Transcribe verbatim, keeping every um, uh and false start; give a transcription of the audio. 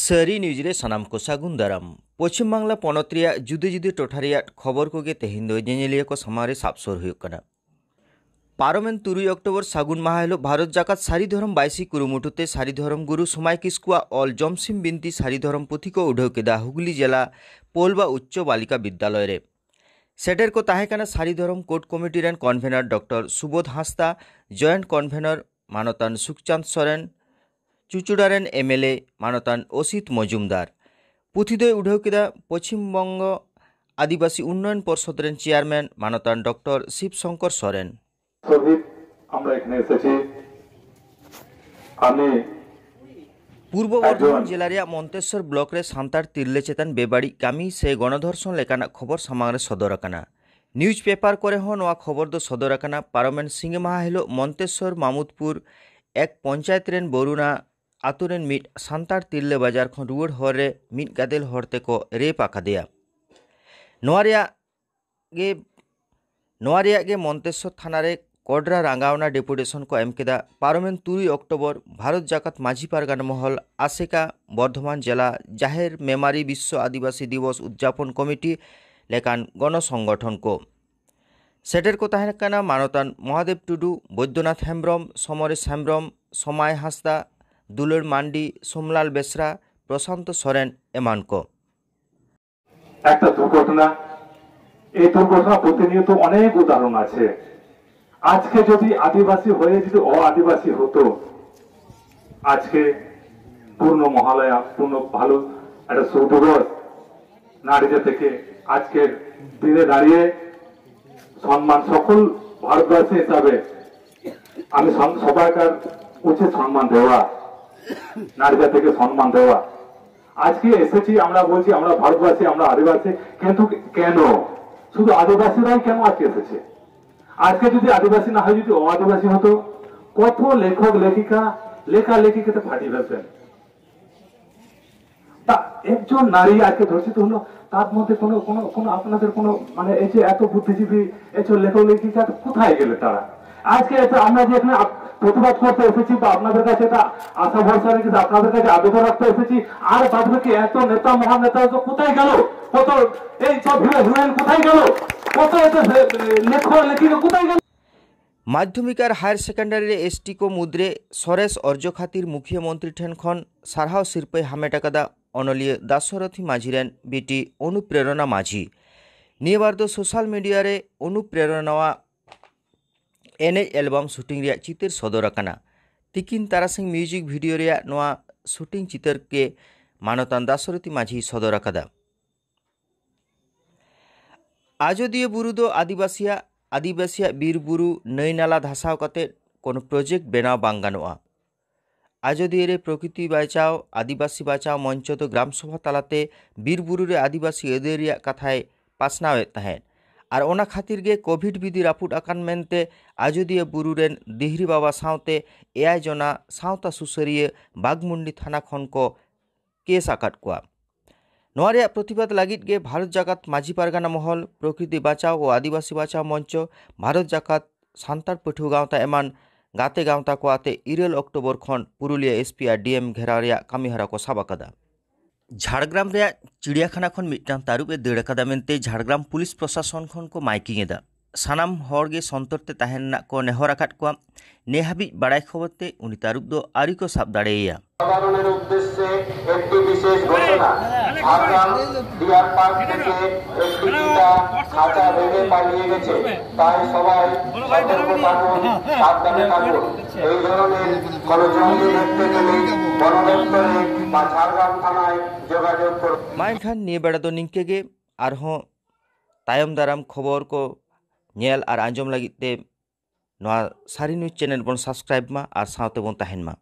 ᱥᱟᱹᱨᱤ ᱱᱤᱭᱩᱡᱽ ᱨᱮ ᱥᱟᱱᱟᱢ ᱠᱚ ᱥᱟᱹᱜᱩᱱ ᱫᱟᱨᱟᱢ᱾ ᱯᱚᱪᱷᱤᱢ ᱵᱟᱝᱞᱟ ᱯᱚᱱᱚᱛ ᱨᱮᱭᱟᱜ ᱡᱩᱫᱟᱹ ᱡᱩᱫᱟᱹ ᱴᱚᱴᱷᱟ ᱨᱮᱭᱟᱜ ᱠᱷᱚᱵᱚᱨ ᱠᱚᱜᱮ ᱛᱮᱦᱮᱧ ᱫᱚ ᱧᱮᱧᱮᱞᱤᱭᱟᱹ ᱠᱚ ᱥᱟᱢᱟᱝ ᱨᱮ ᱥᱟᱵ ᱥᱚᱫᱚᱨ ᱦᱩᱭᱩᱜ ᱠᱟᱱᱟ᱾ ᱯᱟᱨᱚᱢᱮᱱ ᱛᱩᱨᱩᱭ ᱚᱠᱴᱳᱵᱚᱨ ᱥᱟᱹᱜᱩᱱ ᱢᱟᱦᱟ ᱦᱤᱞᱳᱜ ᱵᱷᱟᱨᱚᱛ ᱡᱟᱠᱟᱛ ᱥᱟᱹᱨᱤ ᱫᱷᱚᱨᱚᱢ ᱵᱟᱭᱥᱤ ᱠᱩᱨᱩᱢᱩᱴᱩ ᱛᱮ ᱥᱟᱹᱨᱤ ᱫᱷᱚᱨᱚᱢ ᱜᱩᱨᱩ ᱥᱚᱢᱟᱭ ᱠᱤᱥᱠᱩᱣᱟᱜ ᱚᱞ ᱡᱚᱢᱥᱤᱢ ᱵᱤᱱᱛᱤ ᱥᱟᱹᱨᱤ ᱫᱷᱚᱨᱚᱢ ᱯᱩᱛᱷᱤ ᱠᱚ ᱩᱰᱷᱟᱹᱣ ᱠᱮᱫᱟ ᱦᱩᱜᱽᱞᱤ ᱡᱮᱞᱟ ᱯᱳᱞᱵᱟ ᱩᱪᱪᱚ ᱵᱟᱞᱤᱠᱟ ᱵᱤᱫᱽᱫᱟᱞᱚᱭ ᱨᱮ᱾ ᱥᱮᱴᱮᱨ ᱠᱚ ᱛᱟᱦᱮᱸ ᱠᱟᱱᱟ ᱥᱟᱹᱨᱤ ᱫᱷᱚᱨᱚᱢ ᱠᱳᱰ ᱠᱚᱢᱤᱴᱤ ᱨᱮᱱ ᱠᱚᱱᱵᱷᱮᱱᱚᱨ ᱰᱚᱠᱴᱚᱨ ᱥᱩᱵᱳᱫᱷ ᱦᱟᱸᱥᱫᱟ, ᱡᱚᱭᱮᱱᱴ ᱠᱚᱱᱵᱷᱮᱱᱚᱨ ᱢᱟᱱᱚᱛᱟᱱ ᱥᱩᱠᱪᱟᱸᱫᱽ ᱥᱚᱨᱮᱱ, ᱪᱩᱪᱩᱲᱟ ᱨᱮᱱ ᱮᱢᱮᱞᱮ ᱢᱟᱱᱚᱛᱟᱱ ᱚᱥᱤᱛ ᱢᱚᱡᱩᱢᱫᱟᱨ᱾ ᱯᱩᱛᱷᱤ ᱫᱚᱭ ᱩᱰᱷᱟᱹᱣ ᱠᱮᱫᱟ ᱯᱚᱪᱷᱤᱢ ᱵᱚᱝᱜᱚ ᱟᱹᱫᱤᱵᱟᱹᱥᱤ ᱩᱱᱱᱚᱭᱚᱱ ᱯᱚᱨᱥᱚᱫ ᱨᱮᱱ ᱪᱮᱭᱟᱨᱢᱮᱱ ᱢᱟᱱᱚᱛᱟᱱ ᱰᱚᱠᱴᱚᱨ ᱥᱤᱵ ᱥᱚᱝᱠᱚᱨ ᱥᱚᱨᱮᱱ᱾ সহিত আমরা এখানে এসেছি। আমি ᱯᱩᱨᱵᱚ ᱵᱚᱨᱫᱷᱚᱢᱟᱱ ᱡᱮᱞᱟ ᱨᱮᱭᱟᱜ ᱢᱚᱱᱛᱮᱥᱚᱨ ᱵᱞᱚᱠ ᱨᱮ ᱥᱟᱱᱛᱟᱲ ᱛᱤᱨᱞᱟᱹ ᱪᱮᱛᱟᱱ ᱵᱮᱵᱟᱹᱲᱤᱡ ᱠᱟᱹᱢᱤ ᱥᱮ ᱜᱚᱱᱚᱫᱷᱚᱨᱥᱚᱱ ᱞᱮᱠᱟᱱᱟᱜ ᱠᱷᱚᱵᱚᱨ ᱥᱟᱢᱟᱝ ᱨᱮ ᱥᱚᱫᱚᱨ ᱟᱠᱟᱱᱟ᱾ ᱱᱤᱭᱩᱡᱽ ᱯᱮᱯᱟᱨ ᱠᱚᱨᱮ ᱦᱚᱸ ᱱᱚᱣᱟ ᱠᱷᱚᱵᱚᱨ ᱫᱚ ᱥᱚᱫᱚᱨ ᱟᱠᱟᱱᱟ᱾ ᱯᱟᱨᱚᱢᱮᱱ ᱥᱤᱸᱜᱮ ᱢᱟᱦᱟ ᱦᱤᱞᱳᱜ ᱢᱚᱱᱛᱮᱥᱚᱨ ᱢᱟᱢᱩᱫᱽᱯᱩᱨ ᱮᱠ ᱯᱚᱧᱪᱟᱭᱮᱛ ᱨᱮᱱ ᱵᱚᱨᱩᱱᱟ ᱟᱛᱳ ᱨᱮᱱ ᱢᱤᱫ ᱥᱟᱱᱛᱟᱲ ᱛᱤᱨᱞᱟᱹ ᱵᱟᱡᱟᱨ ᱠᱷᱚᱱ ᱨᱩᱣᱟᱹᱲ ᱦᱚᱨ ᱨᱮ ᱢᱤᱫ ᱜᱟᱫᱮᱞ ᱦᱚᱲ ᱛᱮᱠᱚ ᱨᱮᱯ ᱟᱠᱟᱫᱮᱭᱟ᱾ ᱱᱚᱣᱟ ᱨᱮᱭᱟᱜ ᱜᱮ ᱱᱚᱣᱟ ᱨᱮᱭᱟᱜ ᱜᱮ ᱢᱚᱱᱛᱮᱥᱚᱨ ᱛᱷᱟᱱᱟ ᱨᱮ ᱠᱚᱰᱨᱟ ᱨᱟᱸᱜᱟᱣᱱᱟ ᱰᱮᱯᱩᱴᱮᱥᱚᱱ ᱠᱚ ᱮᱢ ᱠᱮᱫᱟ᱾ ᱯᱟᱨᱚᱢᱮᱱ ᱛᱩᱨᱩᱭ ᱚᱠᱴᱳᱵᱚᱨ ᱵᱷᱟᱨᱚᱛ ᱡᱟᱠᱟᱛ ᱢᱟᱹᱡᱷᱤ ᱯᱟᱨᱜᱟᱱᱟ ᱢᱚᱦᱚᱞ ᱟᱥᱮᱠᱟ ᱵᱚᱨᱫᱷᱚᱢᱟᱱ ᱡᱮᱞᱟ ᱡᱟᱦᱮᱨ ᱢᱮᱢᱟᱨᱤ ᱵᱤᱥᱥᱚ ᱟᱹᱫᱤᱵᱟᱹᱥᱤ ᱫᱤᱵᱚᱥ ᱩᱫᱽᱡᱟᱯᱚᱱ ᱠᱚᱢᱤᱴᱤ ᱞᱮᱠᱟᱱ ᱜᱚᱱᱚ ᱥᱚᱝᱜᱚᱴᱷᱚᱱ ᱠᱚ᱾ ᱥᱮᱴᱮᱨ ᱠᱚ ᱛᱟᱦᱮᱸ ᱠᱟᱱᱟ ᱢᱟᱱᱚᱛᱟᱱ ᱢᱚᱦᱟᱫᱮᱵ ᱴᱩᱰᱩ, ᱵᱳᱭᱫᱚᱱᱟᱛᱷ ᱦᱮᱢᱵᱨᱚᱢ, ᱥᱚᱢᱚᱨᱮᱥ ᱦᱮᱢᱵᱨᱚᱢ, ᱥᱚᱢᱟᱭ ᱦᱟᱸᱥᱫᱟ, ᱫᱩᱞᱟᱹᱲ ᱢᱟᱱᱰᱤ, ᱥᱳᱢᱞᱟᱞ ᱵᱮᱥᱨᱟ, ᱯᱨᱚᱥᱟᱱᱛᱚ ᱥᱚᱨᱮᱱ ᱮᱢᱟᱱ ᱠᱚ᱾ একটা দুর্ঘটনা, এই দুর্ঘটনা প্রতিনিয়ত অনেক উদাহরণ আছে। আজকে যদি আদিবাসী হয়ে যদি অ আদিবাসী হতো, আজকে পূর্ণ মহালয়া, পূর্ণ ভালো একটা শুভ দিবস নারী জাতিকে আজকের দিনে দাঁড়িয়ে সম্মান সকল ভারতবাসী হিসাবে আমি সব- সবাইকার উচিত সম্মান দেওয়া, নারী জাতিকে সম্মান দেওয়া। আজকে এসেছি, আমরা বলছি আমরা ভারতবাসী, আমরা আদিবাসী, কিন্তু কেন শুধু আদিবাসীরাই কেন আজকে এসেছে? আজকে যদি আদিবাসী না হয়, যদি অ আদিবাসী হতো, কত লেখক লেখিকা লেখা লেখিকাতে ফাটিয়ে ফেলতেন। তা একজন নারী আজকে ধর্ষিত হলো, তার মধ্যে কোনো কোনো কোনো আপনাদের কোনো মানে এই যে এত বুদ্ধিজীবী, এত লেখক লেখিকা কোথায় গেলে তারা? আজকে এত আমরা যে এখানে আপ- প্রতিবাদ করতে এসেছি বা আপনাদের কাছে এটা আশা ভরসা রেখে আপনাদের কাছে আবেদন রাখতে এসেছি। আর বাদ বাকি এত নেতা মহান নেতা তো কোথায় গেল? কত এই সব হিরো হিরোইন কোথায় গেল? কত এত লেখক লেখিকা কোথায় গেল? ᱢᱟᱫᱽᱫᱷᱚᱢᱤᱠ ᱟᱨ ᱦᱟᱭᱟᱨ ᱥᱮᱠᱮᱱᱰᱟᱨᱤ ᱨᱮ ᱮᱥᱴᱤ ᱠᱚ ᱢᱩᱫᱽᱨᱮ ᱥᱚᱨᱮᱥ ᱚᱨᱡᱚ ᱠᱷᱟᱹᱛᱤᱨ ᱢᱩᱠᱷᱭᱟᱹ ᱢᱚᱱᱛᱨᱤ ᱴᱷᱮᱱ ᱠᱷᱚᱱ ᱥᱟᱨᱦᱟᱣ ᱥᱤᱨᱯᱟᱹᱭ ᱦᱟᱢᱮᱴ ᱟᱠᱟᱫᱟ ᱚᱱᱚᱞᱤᱭᱟᱹ ᱫᱟᱥᱚᱨᱚᱛᱷᱤ ᱢᱟᱹᱡᱷᱤ ᱨᱮᱱ ᱵᱤᱴᱤ ᱚᱱᱩᱯᱨᱮᱨᱚᱱᱟ ᱢᱟᱹᱡᱷᱤ᱾ ᱱᱤᱭᱟᱹ ᱵᱟᱨ ᱫᱚ ᱥᱳᱥᱟᱞ ᱢᱤᱰᱤᱭᱟ ᱨᱮ ᱚᱱᱩᱯᱨᱮᱨᱚᱱᱟᱣᱟᱜ ᱮᱱᱮᱡ ᱮᱞᱵᱟᱢ ᱥᱩᱴᱤᱝ ᱨᱮᱭᱟᱜ ᱪᱤᱛᱟᱹᱨ ᱥᱚᱫᱚᱨ ᱟᱠᱟᱱᱟ᱾ ᱛᱤᱠᱤᱱ ᱛᱟᱨᱟᱥᱤᱧ ᱢᱤᱭᱩᱡᱤᱠ ᱵᱷᱤᱰᱤᱭᱳ ᱨᱮᱭᱟᱜ ᱱᱚᱣᱟ ᱥᱩᱴᱤᱝ ᱪᱤᱛᱟᱹᱨ ᱜᱮ ᱢᱟᱱᱚᱛᱟᱱ ᱫᱟᱥᱚᱨᱚᱛᱷᱤ ᱢᱟᱹᱡᱷᱤᱭ ᱥᱚᱫᱚᱨ ᱟᱠᱟᱫᱟ᱾ ᱟᱡᱚᱫᱤᱭᱟᱹ ᱵᱩᱨᱩ ᱫᱚ ᱟᱹᱫᱤᱵᱟᱹᱥᱤᱭᱟᱜ ᱟᱹᱫᱤᱵᱟᱹᱥᱤᱭᱟᱜ ᱵᱤᱨ ᱵᱩᱨᱩ ᱱᱟᱹᱭ ᱱᱟᱞᱟ ᱫᱷᱟᱥᱟᱣ ᱠᱟᱛᱮ ᱠᱳᱱᱳ ᱯᱨᱚᱡᱮᱠᱴ ᱵᱮᱱᱟᱣ ᱵᱟᱝ ᱜᱟᱱᱚᱜᱼᱟ᱾ ᱟᱡᱚᱫᱤᱭᱟᱹ ᱨᱮ ᱯᱨᱚᱠᱨᱤᱛᱤ ᱵᱟᱧᱪᱟᱣ ᱟᱹᱫᱤᱵᱟᱹᱥᱤ ᱵᱟᱧᱪᱟᱣ ᱢᱚᱧᱪᱚ ᱫᱚ ᱜᱨᱟᱢ ᱥᱚᱵᱷᱟ ᱛᱟᱞᱟᱛᱮ ᱵᱤᱨ ᱵᱩᱨᱩ ᱨᱮ ᱟᱹᱫᱤᱵᱟᱹᱥᱤ ᱟᱹᱫᱟᱹᱭ ᱨᱮᱭᱟᱜ ᱠᱟᱛᱷᱟᱭ ᱯᱟᱥᱱᱟᱣᱮᱫ ᱛᱟᱦᱮᱸᱫ᱾ ᱟᱨ ᱚᱱᱟ ᱠᱷᱟᱹᱛᱤᱨ ᱜᱮ ᱠᱳᱵᱷᱤᱰ ᱵᱤᱫᱷᱤ ᱨᱟᱹᱯᱩᱫ ᱟᱠᱟᱱ ᱢᱮᱱᱛᱮ ᱟᱡᱚᱫᱤᱭᱟᱹ ᱵᱩᱨᱩ ᱨᱮᱱ ᱫᱤᱦᱨᱤ ᱵᱟᱵᱟ ᱥᱟᱶᱛᱮ ᱮᱭᱟᱭ ᱡᱚᱱᱟ ᱥᱟᱶᱛᱟ ᱥᱩᱥᱟᱹᱨᱤᱭᱟᱹ ᱵᱟᱜᱽᱢᱩᱱᱰᱤ ᱛᱷᱟᱱᱟ ᱠᱷᱚᱱ ᱠᱚ ᱠᱮᱥ ᱟᱠᱟᱫ ᱠᱚᱣᱟ᱾ ᱱᱚᱣᱟ ᱨᱮᱭᱟᱜ ᱯᱨᱚᱛᱤᱵᱟᱫ ᱞᱟᱹᱜᱤᱫ ᱜᱮ ᱵᱷᱟᱨᱚᱛ ᱡᱟᱠᱟᱛ ᱢᱟᱹᱡᱷᱤ ᱯᱟᱨᱜᱟᱱᱟ ᱢᱚᱦᱚᱞ, ᱯᱨᱚᱠᱨᱤᱛᱤ ᱵᱟᱧᱪᱟᱣ ᱳ ᱟᱹᱫᱤᱵᱟᱹᱥᱤ ᱵᱟᱧᱪᱟᱣ ᱢᱚᱧᱪᱚ, ᱵᱷᱟᱨᱚᱛ ᱡᱟᱠᱟᱛ ᱥᱟᱱᱛᱟᱲ ᱯᱟᱹᱴᱷᱩᱣᱟᱹ ᱜᱟᱶᱛᱟ ᱮᱢᱟᱱ ᱜᱟᱛᱮ ᱜᱟᱶᱛᱟ ᱠᱚ ᱟᱛᱮ ᱤᱨᱟᱹᱞ ᱚᱠᱴᱳᱵᱚᱨ ᱠᱷᱚᱱ ᱯᱩᱨᱩᱞᱤᱭᱟᱹ ᱮᱥᱯᱤ ᱟᱨ ᱰᱤᱮᱢ ᱜᱷᱮᱨᱟᱣ ᱨᱮᱭᱟᱜ ᱠᱟᱹᱢᱤᱦᱚᱨᱟ ᱠᱚ ᱥᱟᱵ ᱟᱠᱟᱫᱟ᱾ ᱡᱷᱟᱲᱜᱨᱟᱢ ᱨᱮᱭᱟᱜ ᱪᱤᱲᱤᱭᱟᱠᱷᱟᱱᱟ ᱠᱷᱚᱱ ᱢᱤᱫᱴᱟᱝ ᱛᱟᱹᱨᱩᱵ ᱮ ᱫᱟᱹᱲ ᱟᱠᱟᱫᱟ ᱢᱮᱱᱛᱮ ᱡᱷᱟᱲᱜᱨᱟᱢ ᱯᱩᱞᱤᱥ ᱯᱨᱚᱥᱟᱥᱚᱱ ᱠᱷᱚᱱ ᱠᱚ ᱢᱟᱭᱠᱤᱝ ᱮᱫᱟ᱾ ᱥᱟᱱᱟᱢ ᱦᱚᱲ ᱜᱮ ᱥᱚᱱᱛᱚᱨ ᱛᱮ ᱛᱟᱦᱮᱸ ᱨᱮᱱᱟᱜ ᱠᱚ ᱱᱮᱦᱚᱨ ᱟᱠᱟᱫ ᱠᱚᱣᱟ᱾ ᱱᱮ ᱦᱟᱹᱵᱤᱡ ᱵᱟᱲᱟᱭ ᱠᱷᱚᱵᱚᱨ ᱛᱮ ᱩᱱᱤ ᱛᱟᱹᱨᱩᱵ ᱫᱚ ᱟᱹᱣᱨᱤ ᱠᱚ ᱥᱟᱵ ᱫᱟᱲᱮᱭᱟᱭᱟ᱾ সাধারণের উদ্দেশ্যে একটি বিশেষ ঘোষণা। ঝাড়গ্রাম ডিয়ার পার্ক থেকে একটি চিতা খাঁচা ভেঙে পালিয়ে গেছে, তাই সবাই সতর্ক থাকুন, সাবধানে থাকুন। এই ধরনের কোনো জঙ্গি দেখতে পেলে বন দপ্তরে বা ঝাড়গ্রাম থানায় যোগাযোগ করুন। ᱢᱟ ᱮᱱᱠᱷᱟᱱ ᱱᱤᱭᱟᱹ ᱵᱮᱲᱟ ᱫᱚ ᱱᱤᱝᱠᱟᱹ ᱜᱮ᱾ ᱟᱨᱦᱚᱸ ᱛᱟᱭᱚᱢ ᱫᱟᱨᱟᱢ ᱠᱷᱚᱵᱚᱨ ᱠᱚ ᱧᱮᱞ ᱟᱨ ᱟᱸᱡᱚᱢ ᱞᱟᱹᱜᱤᱫ ᱛᱮ ᱱᱚᱣᱟ ᱥᱟᱹᱨᱤ ᱱᱤᱭᱩᱡᱽ ᱪᱮᱱᱮᱞ ᱵᱚᱱ ᱥᱟᱵᱥᱠᱨᱟᱭᱤᱵ ᱢᱟ ᱟᱨ ᱥᱟᱶᱛᱮ ᱵᱚᱱ ᱛᱟᱦᱮᱱ ᱢᱟ᱾